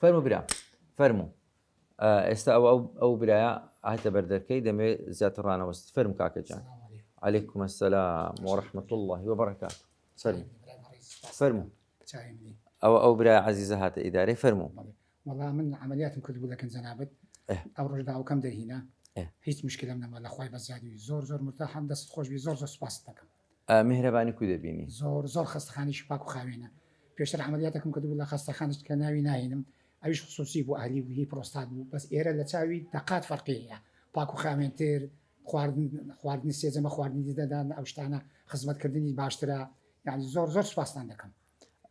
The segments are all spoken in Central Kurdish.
فەرموو برا فەرموو ئێستا ئەو ئەو ئەو برایە هاتە بەردەرکەی دەمەوێت زیاتر ڕانەوەست فەرموو کاکە جان علیکم السلام ورحمة الله وبرکاته فەرموو فەرموو ئەوە ئەو برای عەزیزە هاتە ئیدارەی فەرموو وەڵا من عملیاتم کردبوو لەکن جەنابت ئەو ڕۆژ داوەکەم دەرهینا هیچ مشکلم نەما لە خوای بەزیادی زۆر زۆر مرتاحم دەست خۆش بی زۆر زۆر سوپاست دەکەم میهرەبانی کو دەبینی؟ زۆر زۆر خەستەخانەیەکی پاک و خاوێنە پێشتر عەمەلیاتەکم کردبوو لە خەستەخانەش کە ناوی ناهێنم ئەویش خسوسی بوو ئەهلی بوو هی پرۆستات بوو بەس ئێرە لە چاوی دەقات فەرقی هەیە پاک و خاوێنتر خواردن خواردنی سێجەمە خواردنی دەدان ئەو شتانە خزمەتکردنی باشترە یعنی زۆر زۆر سوپاستان دەکەم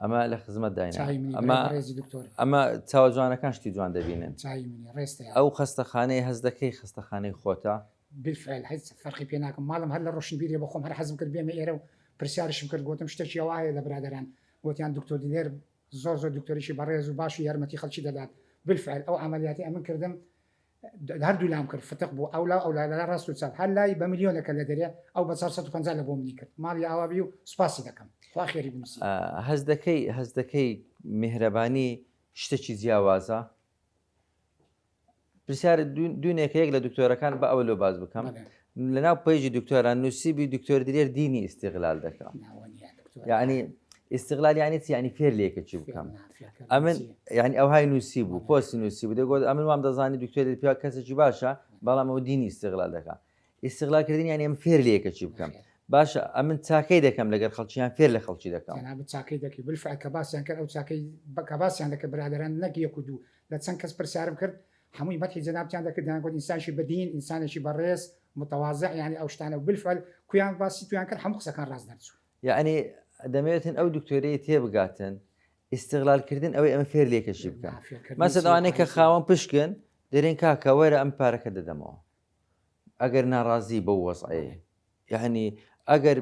ئەمە لە خزمەت داین چاوی منی ئەمە ڕێزی دکتۆر ئەمە چاوە جوانەکان شتی جوان دەبینن چاوی منی ڕێزتە ئەو خەستەخانەی هەست دەکەی خەستەخانەی خۆتە بالفعل هیچ فەرقی پێ ناکەم ماڵم هەر لە ڕۆشنبیریە بەخۆم هەر حەزم کرد بێمە ئێرە و پرسیارشم کرد گۆتم شتێکی ئەوا هەیە لە برادەران گۆتیان دکتۆر دلێر زۆر زۆر دکتۆرێکی بەڕێز و باش و یارمەتی خەڵکی دەدات بالفعل ئەو عەمەلیاتی ئەمن کردم هەردوو لام کرد فتق بوو ئەو لا ئەو لا لە ڕاست و چەپ هەر لای بە ملیۆنەکە لە دەرێ ئەو بە 450 لە بۆ منی کرد ماڵی ئاوا بی و سوپاسی دەکەم خوا خێری بنووسی. هەست دەکەی هەست دەکەی میهرەبانی شتێکی جیاوازە؟ پرسیار دوونێکە یەک لە دکتۆرەکان بە ئەوە لۆ باز بکەم لەناو page ی دکتۆران نووسیبی دکتۆر درێر دینی ئیسیغلال دەکە یعنی ئیسیغلال یعنی چی ینی فێر لێکە چی بکەم ئەمن یعنی ئەو های نووسی بوو پۆستی نووسی بوو دەگوت ئەمن وام دەزانی دکتۆر پیا کەسێکی باشە بەڵام ئەو دینی ئیسیغلال دەکە ئیسیغلال کردن یعنی ئەم فێر لێکە چی بکەم باشە ئەمن چاکەی دەکەم لەگەر خەڵکیان فێر لە خەڵکی دەکەم چاکەی دەکەی بالفعل کە باسیان کرد ئەو چاکەی کە باسیان دەکرد برادەران نەک یەک و دوو لە چەند کەس پرسیارم کرد هەمووی مەدحی جەنابتیان دەکرد دەیانگوت ئینسانێکی بەدین ئینسانێکی بەڕێز متواضع یانی ئەو شتانە و بالفعل کویان باسی تویان کرد هەموو قسەکان ڕاست دەرچوو. یەعنی دەمەوێتن ئەو دکتۆرەی تێبگاتن ئیستغلال کردن ئەوەی ئەمە فێر لێکەشی بکەم مەسەن ئەوانەی کە خاوەن پشکن دەرێن کاکە وەرە ئەم پارەکە دەدەمەوە ئەگەر ناڕازی بەو وەزعەیە یعنی ئەگەر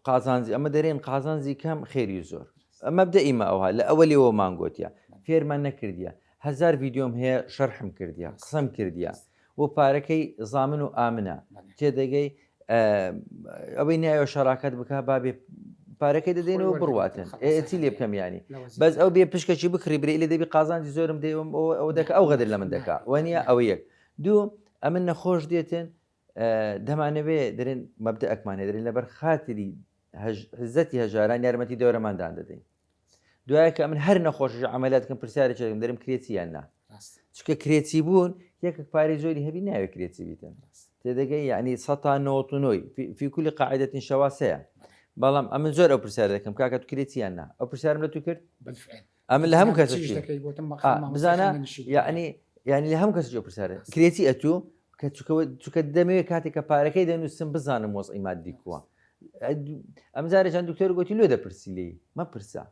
قازانجی ئەمە دەرێن قازانجی کەم خێری زۆر مەبدە ئیمە ئەوها لە ئەوەلیەوەمان گوتیە فێرمان نەکردیە هەزار ڤیددیۆم هەیە شەرحم کردیە قسەم کردیە و پارەکەی زامن و ئامنە تێدەگەی ئەوەی نایەوە شەراکەت بکە بابێ پارەکەی دەدەینەوە بڕواتن چی لێ بکەم ینی بەس ئەو بێ پشکەکی بکڕی برێ لێ دەبی قازانجی زۆرم دەیوم ئەو دەکە ئەو غەدر لە من دەکا وەنیە ئەوە یەک دوو ئەمن نەخۆش دێتن دەمانەوێ دەرێن مەبدەئەکمان هەیە دەرێن لەبەر خاتری عزەتی هەژاران یارمەتی دەورەماندان دەدەین دوایە کە من هەر نەخۆشی عملیات کەم پرسیارێک دەکەم دەرم کرێچی یان نا چکە کرێچی بوون یەکێک پارەی زۆری هەبی ناوێ کرێچی بیتن تێدەگەی یعنی سەتا نۆت و نۆی فی کولی قاعدەتین شەواسەیە بەڵام ئەمن زۆر ئەو پرسیار دەکەم کاکە تو کرێچی یان نا ئەو پرسیارم لە تو کرد ئەمن لە هەموو کەسێک بزانە یعنی یعنی لە هەموو کەس جۆ پرسیارە کرێچی ئەتوو کە چکە دەمەوێت کاتێک کە پارەکەی دەنووسم بزانم وەزعی مادی کووە ئەم جارێکیان دکتۆر گوتی لۆ دەپرسی لێی مەپرسە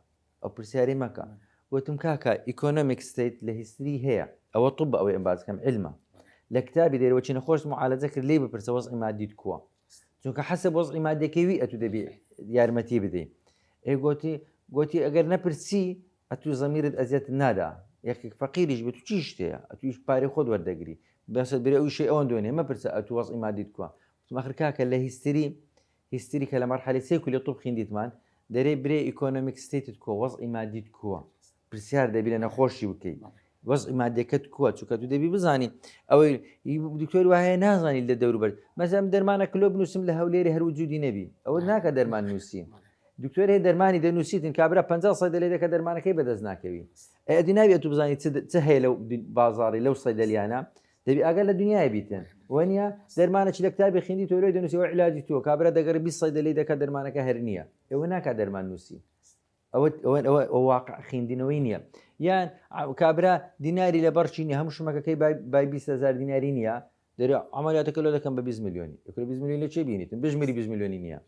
ئەو پرسیاری مەکە گوتم کاکە economic state لە history هەیە ئەوە طب ئەوەی ئەم باسکەم علمە لە کتابی دەرەوەچی نەخۆش معالەجە کرد لێی بپرسە وەزعی مادیت کووە چونکە حەسە وەزعی مادەکەی وی ئەتو دەبی یارمەتی بدەی ئێ گوتی گوتی ئەگەر نەپرسی ئەتو زەمیرت ئەزیەت نادا یەکێک فەقیریش بێت و چی شتەیە ئەتویش پارەی خۆت وەردەگری بەسەر برێ ئەو شەی ئەوەن دوێنێ مەپرسە ئەتو وەزعی مادیت کووە وتم ئەخر کاکە لە history history کە لە مەرحەلەی سێ کولیە طب خیندیتمان دەرێ برێ economic state ت کووە وەزعی مادیت کووە پرسیار دەبی لە نەخۆشی بکەی وەزعی مادەکەت کووە چونکە تو دەبی بزانی ئەوەی دکتۆر وایە نازانی لە دەوروبەر مەزەم دەرمانە کلۆ بنووسم لە هەولێری هەر وجودی نەبی ئەوە ناکە دەرمان نووسی دکتۆر هەیە دەرمانی دەنووسیتن کابرا 50 سەیدەلی دەکە دەرمانەکەی بەدەست ناکەوی ئەدی ناوی ئەتو بزانی چ هەیە لەو بازاڕی لەو سەیدەلیانە دەبی ئاگا لە دنیای بیتن وەنیە دەرمانە چی لە کتابی خیندی تۆ لۆی دەنووسی ئەوە عیلاجی تۆ کابرا دەگەڕی 20 سەیدەلی دەکە دەرمانەکە هەر نییە ئێوە ناکا دەرمان نووسی ئەوە ئەوە ئەوە ئەوە واقع خیندنەوەی نییە یان کابرا دیناری لە بەرچی نیە هەموو شمەکەکەی بای 20 هزار دیناری نییە دەرێ عملیاتەکە لۆ دەکەم بە 20 میلیۆنی ئەکرێ 20 میلیۆن لە چێ بینیتن بژمێری 20 میلیۆنی نییە.